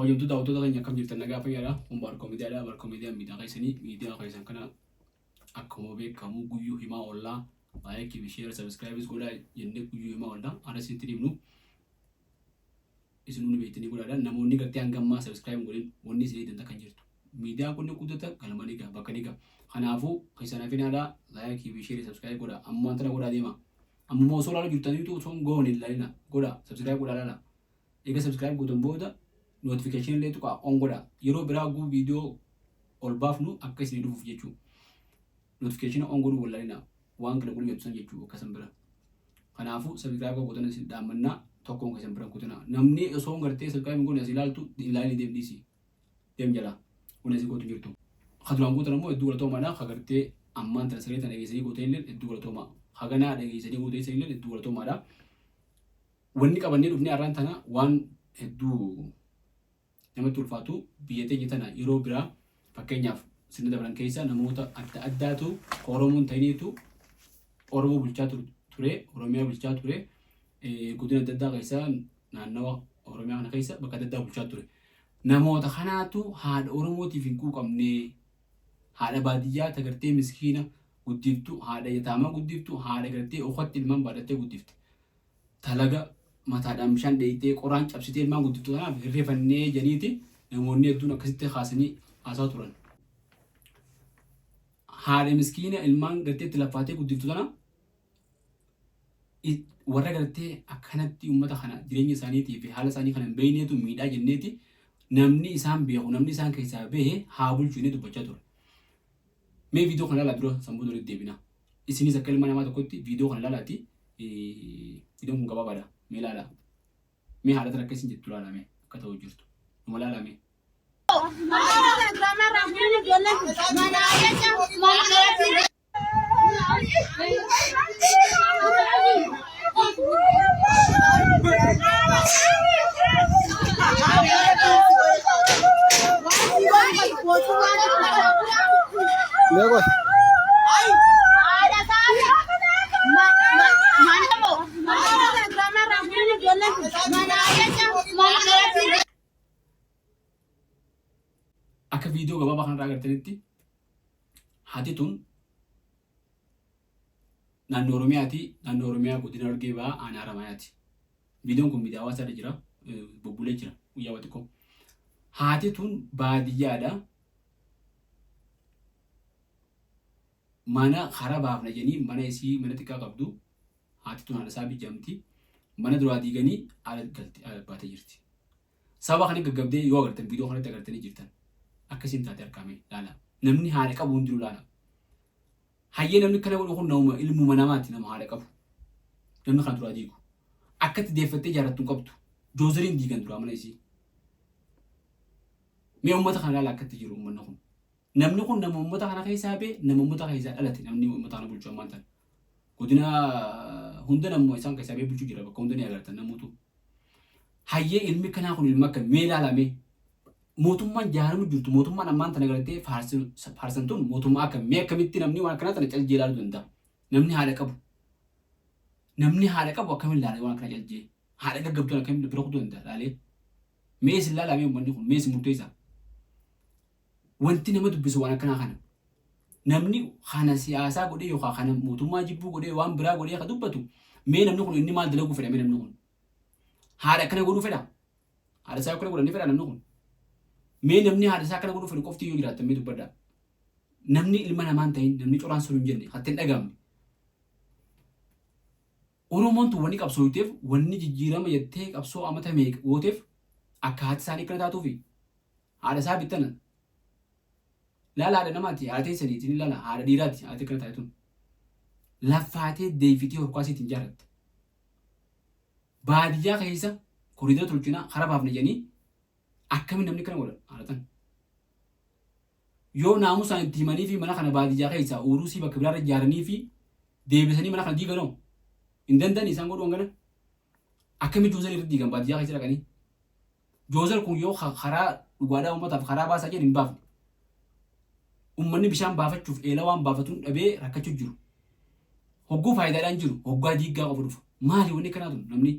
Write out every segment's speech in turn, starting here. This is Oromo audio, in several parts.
Kabajamtoota daawwattoota keenya akkam jirtan nagaa fayyaadha. Kun Baarkoo Miidiyaadha. Baarkoo Miidiyaan miidiyaa keessanii miidiyaa keessan kana akkuma beekamu guyyuu himaa oollaa laayikii fi sheer sabiskiraayibis godhaa jennee guyyuu himaa oollaa. Har'a isinitti himnu isin hundi beektanii godhaadha. Namoonni gartee hanga ammaa sabiskiraayib hin godhin wanni isin eegdan takka hin jirtu. Miidiyaan kun ni guddata galma ni gaha bakka ni gaha. Kanaafuu keessan hafinaadha laayikii fi sheer sabiskiraayib godhaa. Ammaan tana godhaa deema. Ammuma osoo ilaaluu jirtaniitu osoo hin goone hin ilaalina. Godhaa sabiskiraayib godhaa ilaala. Eega subscribe gootan booda notification illee tuqaa on godhaa. Yeroo biraa hogguu viidiyoo ol baafnu akka isinii dhufuuf jechuu. Notification on godhuu wallaalina waan kana godhuu jettu san jechuu akka san bira. Kanaafuu subscribe akka gootan isin dhaammannaa tokkoon keessan bira kutina. Namni osoo gartee subscribe hin goone as ilaaltu ilaalii deem dhiisi. Deem jalaa. Wanni asii gootu hin jirtu. Ka duraan gootan ammoo hedduu galatoomaadha. Ka gartee ammaan tana sagalee tana dhageessanii gootan illee hedduu galatoomaa. Ka ganaa dhageessanii gootan illee hedduu galatoomaadha. Wanni qabannee dhufne arraan tana waan hedduu namatti ulfaatu biyya teenya tana yeroo biraa fakkeenyaaf sirna dabran keessa namoota adda addaatu ka Oromoo hin ta'iniitu Oromoo bulchaa ture, Oromiyaa bulchaa ture, godina adda addaa keessa naannawa Oromiyaa kana keessa bakka adda addaa bulchaa ture. Namoota kanaatu haadha Oromootiif hin quuqamne, haadha baadiyyaa ta gartee miskiina guddiftu, haadha yataamaa guddiftu, haadha gartee ukatti ilmaan baadhattee guddifte. Talaga mataadhaan bishaan dheeyxee qoraan cabsitee ilmaan guddiftu kanaaf hin rifannee janiiti namoonni hedduun akkasitti kaasanii haasaa turan. Haadha miskiina ilmaan gartee itti laffaatee guddiftu tana warra gartee akkanatti uummata kana jireenya isaaniitii fi haala isaanii kana hin beekneetu miidhaa jenneeti namni isaan beeku namni isaan keessaa bahe haa bulchu jennee dubbachaa ture. Mee viidiyoo kana ilaalaa dura san booda walitti deebina. Isinis akka ilma namaa tokkotti viidiyoo kana ilaalaati. Viidiyoon kun gabaabaadha. Mee ilaalaa. Mee haadha tana akka isin jettu ilaalaa mee akka ta'u jirtu. Numa ilaalaa mee. Meeqa? Akka viidiyoo gabaabaa kanarraa agartanitti haati tun naannoo Oromiyaati. Naannoo Oromiyaa godina Harargee Bahaa aanaa Haramaayaati. Viidiyoon kun miidiyaa hawaasaa irra jira. Bubbulee jira guyyaa xiqqoo. Haati tun baadiyyaadha. Mana karaa baafna jedhanii mana isii mana xiqqaa qabdu. Haati tun haadha isaa bijjamti. Mana duraa diiganii ala galte ala baatee jirti. Sababa kana gaggabdee yoo agartan viidiyoo kanatti agartanii jirtan. Akkasiin taate harkaamee laala. Namni haadha qabu hundinuu laala. Hayyee namni kana godhu kun namuma ilmuma namaati nama haadha qabu. Namni kana duraa diigu. Akkatti deeffattee jaarattu hin qabdu. Joozeriin diigan duraa mana isii. Mee uummata kana laala akkatti jiru uummanni kun. Namni kun nama uummata kana keessaa bee nama uummata keessaa dhalate namni uummata kana bulchu ammaan tana. Godina hunda namuma isaan keessaa bee bulchu jira bakka hunda ni agartan namoota. Hayyee ilmi kanaa kun ilma akkami mee ilaalaa mee. Mootummaan jaaramu jirtu mootummaan ammaan tana gartee faarsan tun mootummaa akkami mee akkamitti namni waan akkanaa tana caljee ilaaluu danda'a. Namni haadha qabu. Namni haadha qabu akkamiin ilaala waan akkana caljee. Haadha gaggabduun akkamiin bira kutuu danda'a laalee. Mee isin laalaa mee uummanni kun mee isin murteessaa. Wanti nama dubbisu waan akkanaa kana. Namni kana siyaasaa godhee yookaan kana mootummaa jibbuu godhee waan biraa godhee ka dubbatu mee namni kun inni maal dalaguu fedha mee namni kun. Haadha akkana godhuu fedha. Haadha isaa akkana godhan ni fedha namni kun. Mee namni haadha isaa akkana godhuu fedhu qofti yoo jiraattan mee dubbadhaa. Namni ilma namaa hin ta'in namni coraan sun hin jenne hatta hin dhagahamne. Oromoon tun wanni qabsooyteef wanni jijjiirama jettee qabsoo amata meeqa gooteef akka haati isaanii akkana taatuufi. Haadha isaa bittana. Laala haadha namaati haadha teessaniiti ni laala haadha dhiiraati haati akkana taate tun. Laffaatee deefitee horkaa isiitiin jaaratte. Baadiyyaa keessa koriidara tolchina kara baafna jedhanii akkamiin namni akkana godha haadha tana. Yoo naamusaan itti himanii fi mana kana baadiyyaa keessa uurusii bakka biraarra ijaaranii fi deebisanii mana kana diiganoo hin danda'an isaan godhuu hangana. Akkamitti joozar irra diigan baadiyyaa keessa dhaqanii. Joozar kun yoo karaa dhugaadhaa uummataaf karaa baasaa jedhan hin baafne. Uummanni bishaan baafachuuf eela waan baafatuun dhabee rakkachuu jiru. Hogguu faayidaadhaan jiru hoggaa diiggaa qofa dhufa. Maali wanni akkanaa tun namni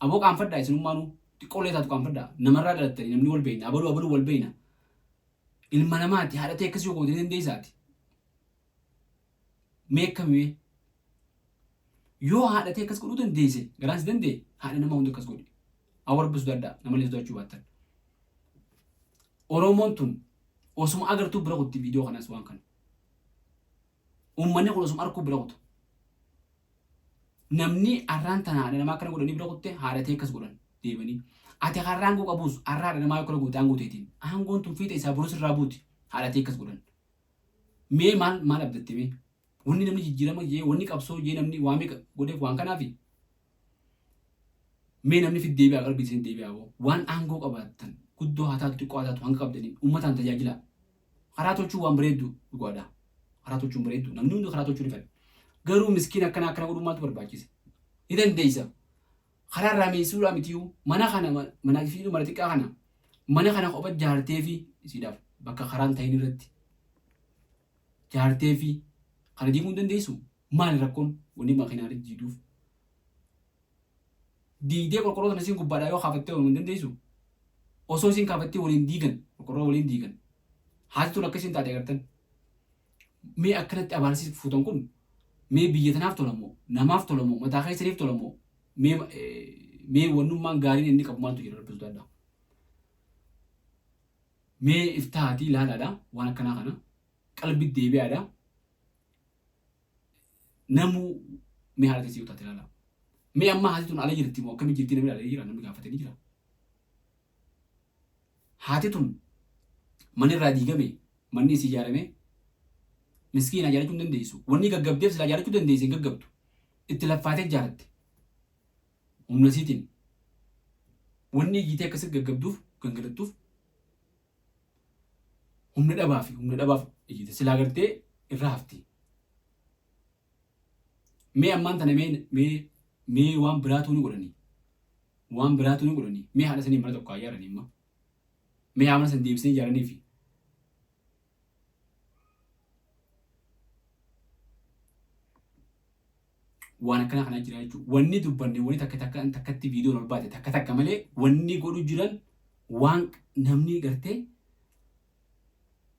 aboo qaanfadhaa isinummaanuu Xiqqoollee taatu qaanfadhaa. Namarraa dhalattanii namni wal beeyna. Abaluu abaluu wal beeyna. Ilma namaati haadha ta'e akkasii yoo goote ni dandeessaati. Mee akkamii yoo haadha ta'e akkas godhuu dandeesse garaan si danda'e haadha nama hunda akkas godhi. Awwa rabbi sodaadhaa namallee sodaachuu baattan. Oromoon tun osuma agartuu bira kutti viidiyoo kanas waan kana. Uummanni kun osuma arguu bira kuta. Namni arraan tana haadha namaa akkana godhanii bira kutte haadha ta'e akkas godhan deebanii. Ati har'a aangoo qabuus har'a haadha namaa akkana goote aangoo teetiin. Aangoon tun fiixa isaa borus irraa buuti haadha ta'e akkas godhan. Mee maal maal abdatte mee? Wanni namni jijjiirama jee wanni qabsoo jee namni waa meeqa godheef waan kanaafi. Mee namni fit deebi'aa qalbii isin deebi'aa boo. Waan aangoo qabaattan guddoo haa taatu xiqqoo haa taatu hanga qabdaniin uummataan tajaajilaa. Karaa tolchuun waan bareeddu dhugaadha. Karaa tolchuun bareeddu namni hundi karaa tolchuu ni fedha. Garuu miskiin akkana akkana godhuun maaltu barbaachise? Ni dandeessa. Karaa irraa meessuudhaa mitiyuu mana kana mana fi mana xiqqaa kana mana kana kopha jaartee fi isiidhaaf bakka karaan ta'in irratti jaartee fi kana diiguu hin dandeessu. Maali rakkoon wanni makiinaa jiiduuf? Diigdee qorqorroo sana isiin gubbaadhaa yoo kaafattee hin dandeessu. Osoo isiin kaafattee waliin diigan qorqorroo waliin diigan. Haati tun akka isiin taate agartan. Mee akkanatti abaarsi fuutan kun mee biyya tanaaf tolamoo namaaf tolamoo mataa keessaniif tolamoo mee mee wannummaan gaariin inni qabu maaltu jira rabbi sodaadha. Mee iftaatii ilaalaadha waan akkanaa kana qalbi deebi'aadha. Namuu mee haala teessee utaate ilaala. Mee amma haati tun ala jirti moo akkamii jirti namni ilaalee jira namni gaafatee ni jira. Haati tun manni irraa diigame manni isii ijaarame miskiina ijaarachuu hin dandeessu. Wanni gaggabdeef silaa ijaarachuu dandeesse hin gaggabdu. Itti laffaatee ijaaratte. Humna isiitiin. Wanni iyyitee akkasitti gaggabduuf gangalattuuf humna dhabaa fi humna dhabaaf iyyite silaa gartee irraa hafti. Mee ammaan tana mee mee mee waan biraatuu ni godhanii. Waan biraatuu ni godhanii. Mee haadha sanii mana tokko haa ijaaranii imma. Mee haa mana san deebisanii ijaaranii fi. Waan akkanaa kanaa jira jechuudha. Wanni dubbanne wanni takka takka takkatti viidiyoon ol baate takka takka malee wanni godhu jiran waan namni gartee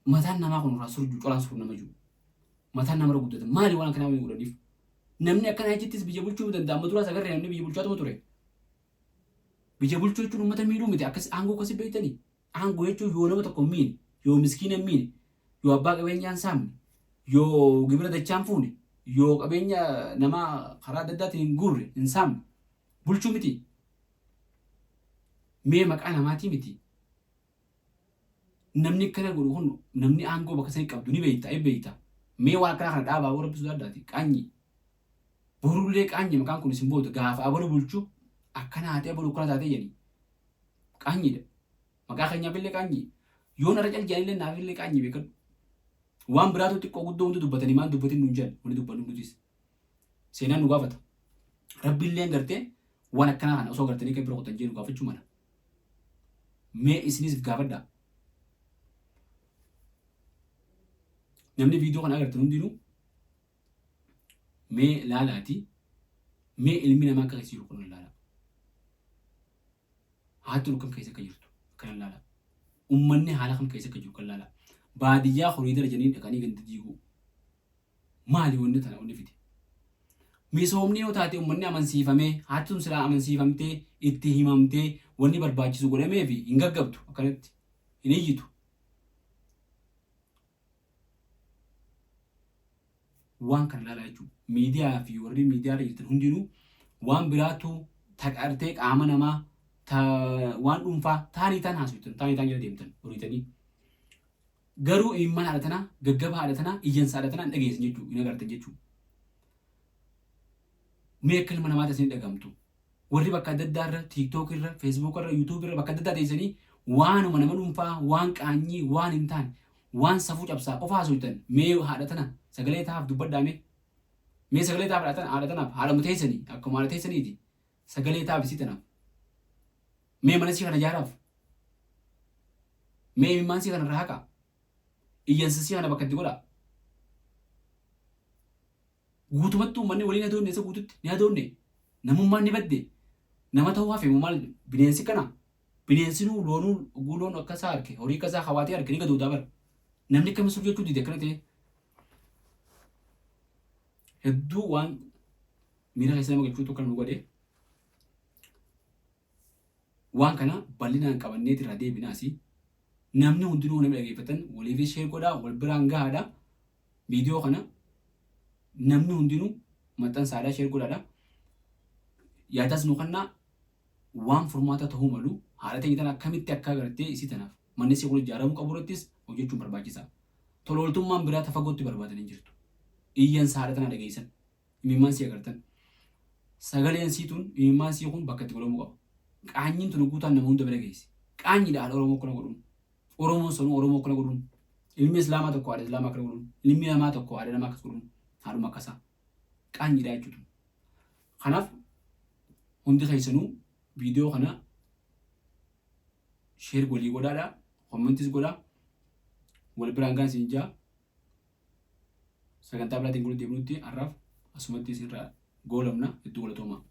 mataan namaa kun irraa surju colaan sur nama jiru. Mataan namarra guddata. Maali waan akkanaa wanni godhaniif? Namni akkanaa jechittis biyya bulchuu ni danda'a. Amma duraas agarree namni biyya bulchaatuma ture. Biyya bulchuu jechuun uummata miidhuu miti. Akkas aangoo akkasii beektanii. Aangoo jechuun yoo nama tokko hin miine, yoo miskiina hin miine, yoo abbaa qabeenyaa hin saamne, yoo gibira dachaa hin fuune, yoo qabeenya namaa karaa adda addaatiin hin guurre, hin saamne, bulchuu miti. Mee maqaa namaatii miti. Namni akkana godhu kun namni aangoo bakka sanii qabdu ni beekta, ni beekta. Mee waan akkanaa kana dhaabaa warra sodaadhaati. Qaanyi. Borullee qaanyi maqaan kun isin booda gaafa abalu bulchu akkana haatee abalu akkana taatee jedhanii. Qaanyiidha. Maqaa keenyaaf illee qaanyii. Yoon irra cal jedhanillee naaf illee qaanyii beekadhu. Waan biraatu xiqqoo guddoo hundi dubbatanii maan dubbatin nuun jedhan wanni dubbannu nutis. Seenaan nu gaafata. Rabbiillee gartee waan akkanaa kana osoo gartanii kan bira kutan jee nu gaafachuu mala. Mee isinis gaafadhaa. Namni viidiyoo kana agartan hundinuu mee laalaati mee ilmi namaa akka keessa jiru kun laala. Haati tun akkam keessa akka jirtu kana laala. Ummanni haala kam keessa akka jiru kan laala. Baadiyyaa koriidara jedhanii dhaqanii ganda diiguu. Maali wanni tana wanni fide? Misoomni yoo taate ummanni amansiifamee haati tun silaa amansiifamtee itti himamtee wanni barbaachisu godhamee fi hin gaggabdu akkanatti hin iyyitu. Waan kana ilaalaa jechuudha. Miidiyaa fi warri miidiyaa irra jirtan hundinuu waan biraatu taqartee qaama namaa ta waan dhuunfaa taanii taan haasoftan taanii taan jala deemtan horiitanii. Garuu imimmaan haadha tanaa gaggaba haadha tanaa iyyansa haadha tanaa hin dhageessan jechuudha hin agartan jechuudha. Mee akka ilma namaatti isin dhagamtu. Warri bakka adda addaa irra TikTok irra Facebook irra YouTube irra bakka adda addaa teessanii waanuma nama dhuunfaa waan qaanyii waan hin taane waan safuu cabsaa qofa haasoftan mee haadha tana sagalee tahaaf dubbadhaa mee. Mee sagalee tahaaf haadha tana haadha tanaaf haadha teessanii akkuma haadha teessaniiti sagalee tahaaf isii tanaaf. Mee mana isii kana ijaaraaf. Mee imimmaan isii kana irraa haqaa. Iyyansa isii kana bakka itti godhaa. Guutumatti uummanni waliin hadoonne isa guututti ni hadoonne. Namummaan ni badde. Nama ta'uu hafe moo maal bineensi kana? Bineensinuu loonuu oguu loon akka isaa arke horii akka isaa hawaatee arke ni gadoodaa bara. Namni akkami sur jechuu dide akkana ta'e. Hedduu waan miira keessa nama galchuutu akkana nu godhe. Waan kana bal'inaan qabanneeti irraa deebina asii. Namni hundinuu namni dhageeffatan waliifis share godhaa wal biraan gahaadha. Viidiyoo kana namni hundinuu maxxansaadha share godhaadha. Yaadaas nu kennaa waan furmaata ta'uu malu haadha teenya tana akkamitti akka agartee isii tanaaf manni isii kun ijaaramuu qabu irrattis hojjechuun barbaachisaa. Tola ooltummaan biraa ta fagootti barbaadan hin jirtu. Iyyansa haadha tanaa dhageessan. Imimmaan sii agartan. Sagaleen sii tun imimmaan sii kun bakka itti godhamuu qaba. Qaanyiin tun guutaan nama hunda bira geessi. Qaanyiidha haadha Oromoo akkana godhuun. Oromoon sanuu Oromoo akkana godhuun. Ilmi Islaamaa tokko haadha Islaamaa akkana godhuun. Ilmi namaa tokko haadha namaa akkas godhuun. Haadhuma akkasaa. Qaanyiidha jechuudha. Kanaaf hundi keessanuu viidiyoo kana share walii godhaadha. Commentis godhaa. Wal biraan gaan isin jaa. Sagantaa biraatiin kun deebinutti har'aaf asumatti isinirraa goolabna. Hedduu galatoomaa.